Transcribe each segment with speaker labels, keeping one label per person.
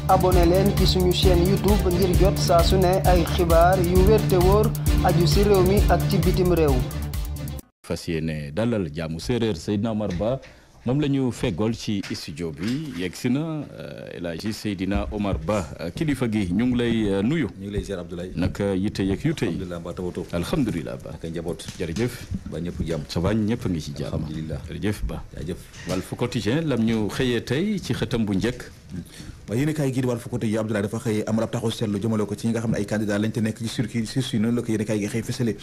Speaker 1: abonné leen ci suñu chaîne YouTube ngir jot saa su ne ay xibaar yu wér te wóor aju ci réew mi ak ci bitim réew.
Speaker 2: fas yéene dalal jaamu séeréer Seydina Omar Ba moom la ñu feggool ci studio bi yegg si na El Hadji Seydina Omar Ba kilifa gi ñu ngi lay nuyu.
Speaker 3: ñu ngi lay ziar Abdoulaye.
Speaker 2: naka yitte yeeg yu tey.
Speaker 3: alhamdulilah mbaa tawato.
Speaker 2: alhamdulilah Ba.
Speaker 3: naka njaboot.
Speaker 2: jërëjëf.
Speaker 3: ba ñëpp jàmm.
Speaker 2: ça va ñëpp a ngi ci jàmm.
Speaker 3: alhamdulilah
Speaker 2: jërëjëf Ba.
Speaker 3: jaajëf.
Speaker 2: Walf Quotidien lam ñu xëyee tey ci xëtam bu njëkk.
Speaker 3: waaye yéen a kaay gii di Walf Quotidien Abdoulaye dafa xëy amal ab taxaw seetlu jëmale ko ci ñi nga xam ne ay candidat lañ te nekk ci sursis noonu la ko yéen a kaay gi xëy fësale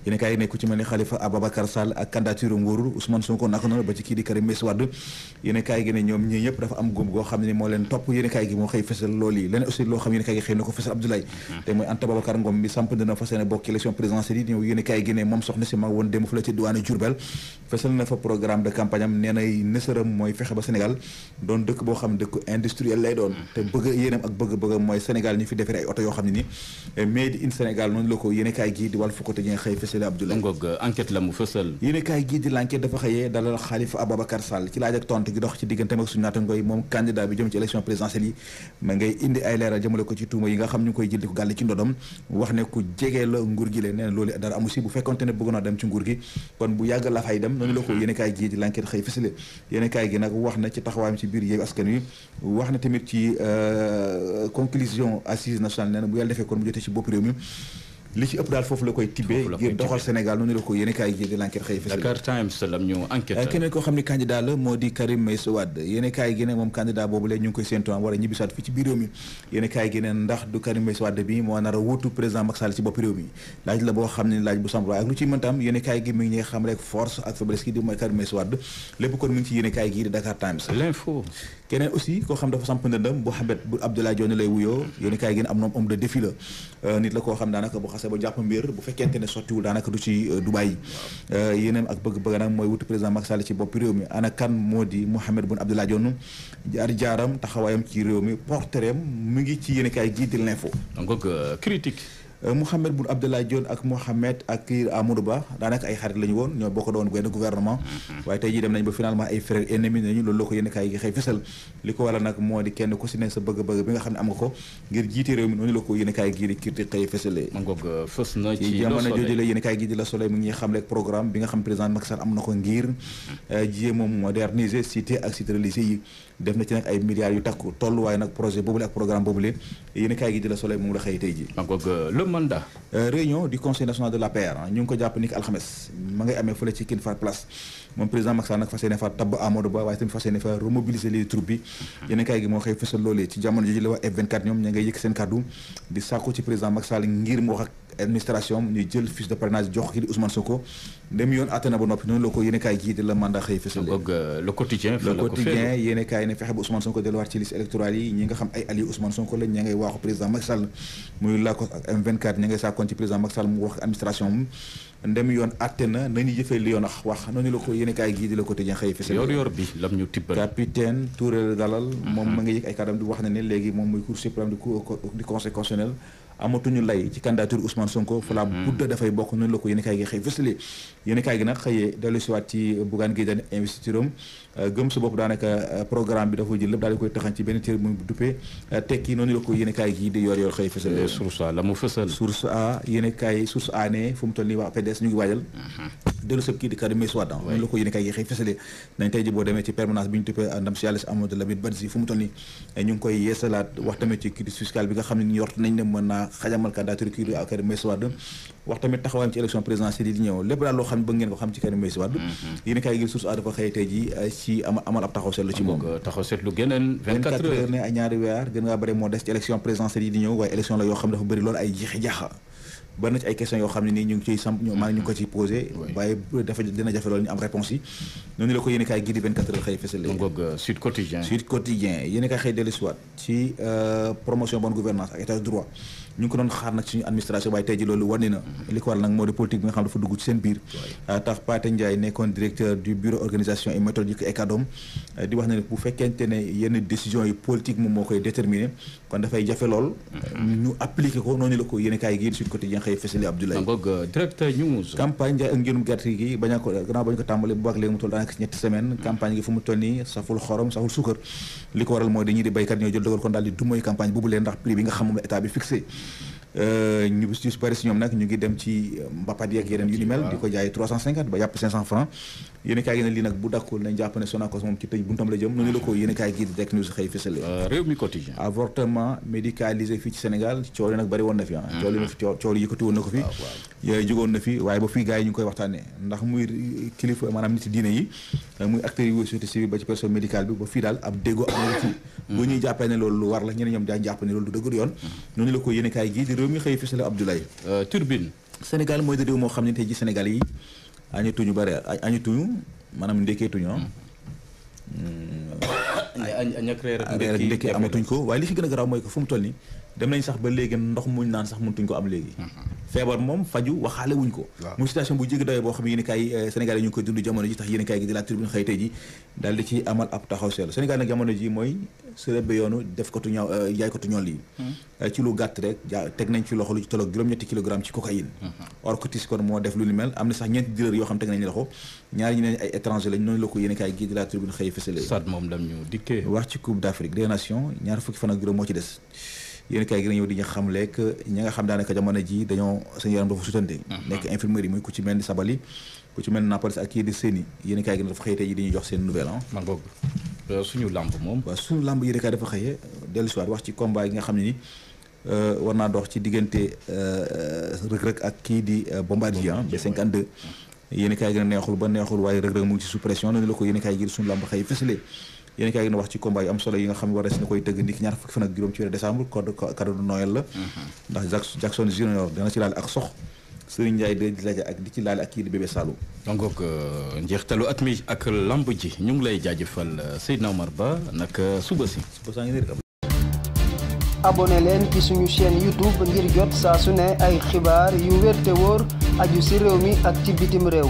Speaker 3: yéen a kaay gi nekk ku ci mel ni Khalifa Ababacar Sall ak candidature nguur Ousmane Sonko naka noonu ba ci kii di Karim Meïssa Wade yéen a kaay gi ne ñoom ñii ñëpp dafa am góom goo xam ne moo leen topp yéen a kaay gi moo xëy fësal loolu yi leneen aussi loo xam yéen a kaay gi xëy na ko fësal Abdoulaye te mooy Anta Babacar Ngom mi samp dina fas yéene bokk ci élection présidentielle yi ñëw yéen a kaay gi ne moom soxna si ma woon démb fu la ci diwaanu Diourbel fësal na fa programme de campagne am nee na nësëram mooy fexe ba Sénégal doon dëkk boo xam ne dëkk industriel lay doon te bëgg yéenam ak bëgg-bëgg mooy Sénégal ñu fi defee ay oto yoo xam ne ni made in Sénégal noonu la ko yéene kaay gii di Walf Quotidien xëy fësale Abdoulaye
Speaker 2: ngoog enquête la mu fësal
Speaker 3: yéene kaay gii di l'enquête dafa xëyee dalal Khalifa Ababacar Sall ci laaj ak tontu gi dox ci digganteem ak suñu naataangoo yi moom candidat bi jëm ci élection présidentielle yi ma ngay indi ay leeral jëmale ko ci tuuma yi nga xam ñu ngi koy jël di ko gàll ci ndodom wax ne ku jegee la nguur gi lee nee na loolu dara amu si bu fekkonte ne bëgg na dem ci nguur gi kon bu yàgg la fay dem noonu la ko yéene kaay gii di l'enquête xëy fësale yéene kaay gi nag wax na ci taxawaayam ci biir Yewwi Askan Wi wax na tamit ci conclusion assise nationale nee na bu yàlla defee kon mu jotee ci bopp réew mi li ci ëpp daal foofu la koy tibbee ngir doxal Sénégal noonu la ko yéene kaay gi di l'enquête xëy fësal
Speaker 2: Dakar Times lam ñu enquête
Speaker 3: keneen koo xam ne candidat la moo di Karim Meïssa Wade yéene kaay gi ne moom candidat boobu la ñu ngi koy séentu war a ñibbisaat fii ci biir réew mi yéene kaay gi ne ndax du Karim Meïssa Wade bi moo nar a wuutu président Macky Sall ci bopp réew mi laaj la boo xam ne laaj bu samp waaye ak lu ci mëntam yéene kaay gi mi ngi xam rek force ak faiblesse ki di mooy Karim Meïssa Wade lépp kon mi ngi ci yéene kaay gi di Dakar Times
Speaker 2: l'info
Speaker 3: keneen aussi koo xam dafa samp ndëndam Mohamed bu Abdoulaye Dione lay wuyoo yéene kaay gi ne am noom homme de défi la nit la koo xam daanaka bu xasee ba jàpp mbir bu fekkente ne sottiwul daanaka du ci Dubaï yeneen ak bëgg-bëgg nag mooy wutu président Macky Sall ci bopp réew mi ana kan moo di Mohamed Boun Abdallah Dionne jaaram taxawaayam ci réew mi portrait mu ngi ci yéen kaay gii di l'info
Speaker 2: donc critique
Speaker 3: Mohamed Boun Abdallah Dionne ak Mohamed ak Amadou Ba daanaka ay xarit la ñu woon ñoo bokk doon benn gouvernement waaye tey jii dem nañ ba finalement ay frères ennemis nañu loolu la ko yéen kaay gi xëy fësal li ko waral nag moo di kenn ku si ne sa bëgg-bëgg bi nga xam ne am nga ko ngir jiite réew mi noonu la ko yéen kaay gii di critique xëy fësale
Speaker 2: fës na ci
Speaker 3: jamono jooju la yéen kaay gii di la Soleil mu ngi xam rek programme bi nga xam président Macky Sall am na ko ngir jéem a moderniser cité ak cité religieux yi def na ci nag ay milliards yu takku tolluwaay nag projet boobule ak programme boobule yéen kaay gi di la Soleil moom la xëy tey ji
Speaker 2: mandat
Speaker 3: réunion du conseil national de l'APR ñu ngi ko jàpp ni ki alxames ma ngay amee fële ci King Fahd Place moom président Macky Sall nag fas yéene fa tabb Amadou Ba waaye tamit fas yéene fa remobiliser les troupes bi yéen kaay gi moo xëy fësal loolee ci jamono jooju la waa F24 ñoom ña ngay yëkk seen kàddu di sàkku ci président Macky Sall ngir mu wax ak administration ñu jël fiche de parrainage jox ki di Ousmane Sonko dem yoon àtte na ba noppi noonu la ko yéen kaay gii di la mandat xëy fësal
Speaker 2: le quotidien
Speaker 3: yéen kaay ne fexe ba Ousmane Sonko delluwaat ci liste électorale yi ñi nga xam ay alliés Ousmane Sonko lañ ña ngay waaxu président Macky Sall muy Lacoste ak M24 ña ngay sàkkoon ci président Macky Sall mu wax administration mu ndem yoon àtte na nañu jëfee li yoon wax noonu la ko yéen kaay gii di le quotidien xëy fësal
Speaker 2: yor bi lam ñu tibbal
Speaker 3: capitaine Touré dalal moom ma nga yëg ay kàddam di wax na ne léegi moom muy cour suprême du conseil constitutionnel amatuñu lay ci candidature Ousmane Sonko fa la budda dafay bokk noonu la ko yéen kaay gi xëy fësale yéen kaay gi nag xëyee dellu siwaat ci Bougane Gueye Dany investiture am gëm sa bopp daanaka programme bi dafa jël lépp daal di koy taxañ ci benn téere mu duppee tekki noonu la ko yéen kaay gi di yor xëy fësale
Speaker 2: source a la mu fësal
Speaker 3: source a yéen kaay source a ne fu mu toll nii waa PDS ñu ngi waajal dellu sëb kii di Karim Meïssa Wade noonu la ko yéen kaay gi xëy fësale nañ tey ji boo demee ci permanence bi ñu duppee ndam si yàlla si Amadou Lamine Badji fu mu toll nii ñu ngi koy yeesalaat wax tamit ci crise fiscale bi nga xam ne ñu yort nañ ne mën naa xajamal candidature kii di Karim Meïssa Wade wax tamit taxawaayam ci élection présidentielle yi di ñëw lépp daal loo xam ne bëgg ngeen ko xam ci Karim Meïssa Wade yéen kaay gi source a dafa xëy tey ji ci amal ab taxaw seetlu ci moom
Speaker 2: taxaw seetlu geneen 24 heures
Speaker 3: ne ay ñaari weer gën ngaa bëri moo des ci élection présidentielle yi di ñëw waaye élection la yoo xam ne dafa bëri loolu ay jeexi jaaxa bari na ci ay questions yoo xam ne nii ñu ngi ciy samp maanaam ñu ngi ko ciy posé waaye dafa dina jafe loolu ñu am réponse yi noonu la ko yéen kaay gii di 24 heures xëy fësal
Speaker 2: Sud Quotidien
Speaker 3: yéen kaay xëy dellu si waat ci promotion bonne gouvernance ak état de droit ñu ngi ko doon xaar nag suñu administration waaye tey ji loolu wane na li ko waral nag moo di politique bi nga xam dafa dugg ci seen biir tax Pathé Ndiaye nekkoon directeur du bureau organisation et méthodique ECADOM di wax ne bu fekkente ne yenn décisions yi politique moom moo koy déterminer kon dafay jafe lool ñu appliquer ko noonu la ko yéen kaay gi Sud Quotidien xëy fësali Abdoulaye
Speaker 2: directeur news
Speaker 3: campagne Ndiaye ak njërum gerte gi gannaaw ba ñu ko tàmbali bu baax léegi mu toll daanaka ci ñetti semaine campagne gi fu mu toll nii saful xorom saful suukar li ko waral mooy dañuy di béykat ñoo jël dogal kon daal di du mooy campagne boobu leen ndax prix bi nga xam moom la état bi fixé ñu ci bari si ñoom nag ñu ngi dem ci mbapat yeeg yeneen yu ni mel di ko jaay 350 ba yàpp 500 francs yéen kaay gi ne lii nag bu dakkul nañ jàpp ne Sonacos moom ci tëj buntam la jëm noonu la ko yéen kaay gi di Direct News xëy fësale
Speaker 2: réew mi quotidien
Speaker 3: avortement médicalisé fii ci Sénégal coow li nag bari woon na fi coow li yëkkati woon na ko fi jógoon na fi waaye ba fii gars yi ñu ngi koy waxtaane ndax muy kilifa maanaam nit diine yi muy acteurs yi société civile ba ci personne médicale bi ba fii daal ab déggoo am na ci bu ñuy jàppee ne loolu lu war la ñeneen ñoom daañu jàpp ne loolu du dëgg yoon noonu la ko yéen kaay gi di réew mi xëy fësale Abdoulaye
Speaker 2: turbine
Speaker 3: Sénégal mooy de réew moo xam ne tey ji Sénégal yi añatuñu bare añatuñu maanaam ndekkeetuñu ndekki amatuñ ko waaye li fi gën a garaaw mooy ko fu mu toll nii dem nañ sax ba léegi ndox muñ naan sax mëntuñ ko am léegi feebar moom faju waxaale wuñ ko muy situation bu jéggi doyee boo xam ne yéen kaay Sénégal yi ñu ngi koy dund jamono ji tax yéen kaay gi di la Tribune xëy tey ji daal di ci amal ab taxaw seetlu Sénégal nag jamono ji mooy sërëbe yoonu def kotu ñaaw jaay kotu ñool yi ci lu gàtt rek teg nañ fi loxo lu ci tolloog juróom-ñetti kilogramme ci cocaïne or que tis kon moo def lu ni mel am na sax ñeenti dealer yoo xam teg nañ loxo ñaari ñu ne ay étranger lañ noonu la ko yéen kaay gi di la Tribune xëy fësale
Speaker 2: moom lam ñu dikkee
Speaker 3: wax ci Coupe d'Afrique des Nations ñaar fukki fan ak juróom moo ci des yéen kaay gi ñëw di ñu xam lekk ñi nga xam daanaka jamono ji dañoo seen yaram dafa sutante nekk infirmerie muy ku ci mel ni Sabali ku ci mel ni Nampalys ak kii di Séni yéen kaay gi dafa xëy tey ji dañuy jox seen nouvelle
Speaker 2: man boog suñu lamb moom
Speaker 3: waaw suñu lamb yéen kaay dafa xëyee dellu si waat wax ci combat yi nga xam ne ni war naa dox ci diggante Reug-Reug ak kii di Bombardier ba 52 yéen kaay gi neexul ba neexul waaye Reug-Reug mu ngi ci sous pression noonu la ko yéen kaay gi suñu lamb xëy fësale yéen kaay gi na wax ci combat yu am solo yi nga xam ne war na koy tëgg niki ñaar fukki fan ak juróom ci weeru décembre cadeau de Noël la ndax Jackson Junior dana ci laal ak sox Serigne Ndiaye di laaj ak di ci laal ak kii di bébé Saloum
Speaker 2: donc njeextalu at mi ak lamb ji ñu ngi lay jaajëfal Seydina Omar Ba nag suba saa ngi ne
Speaker 1: abonné leen ci suñu chaîne YouTube ngir jot saa su ne ay xibaar yu wér te wóor aju ci réew mi ak ci bitim réew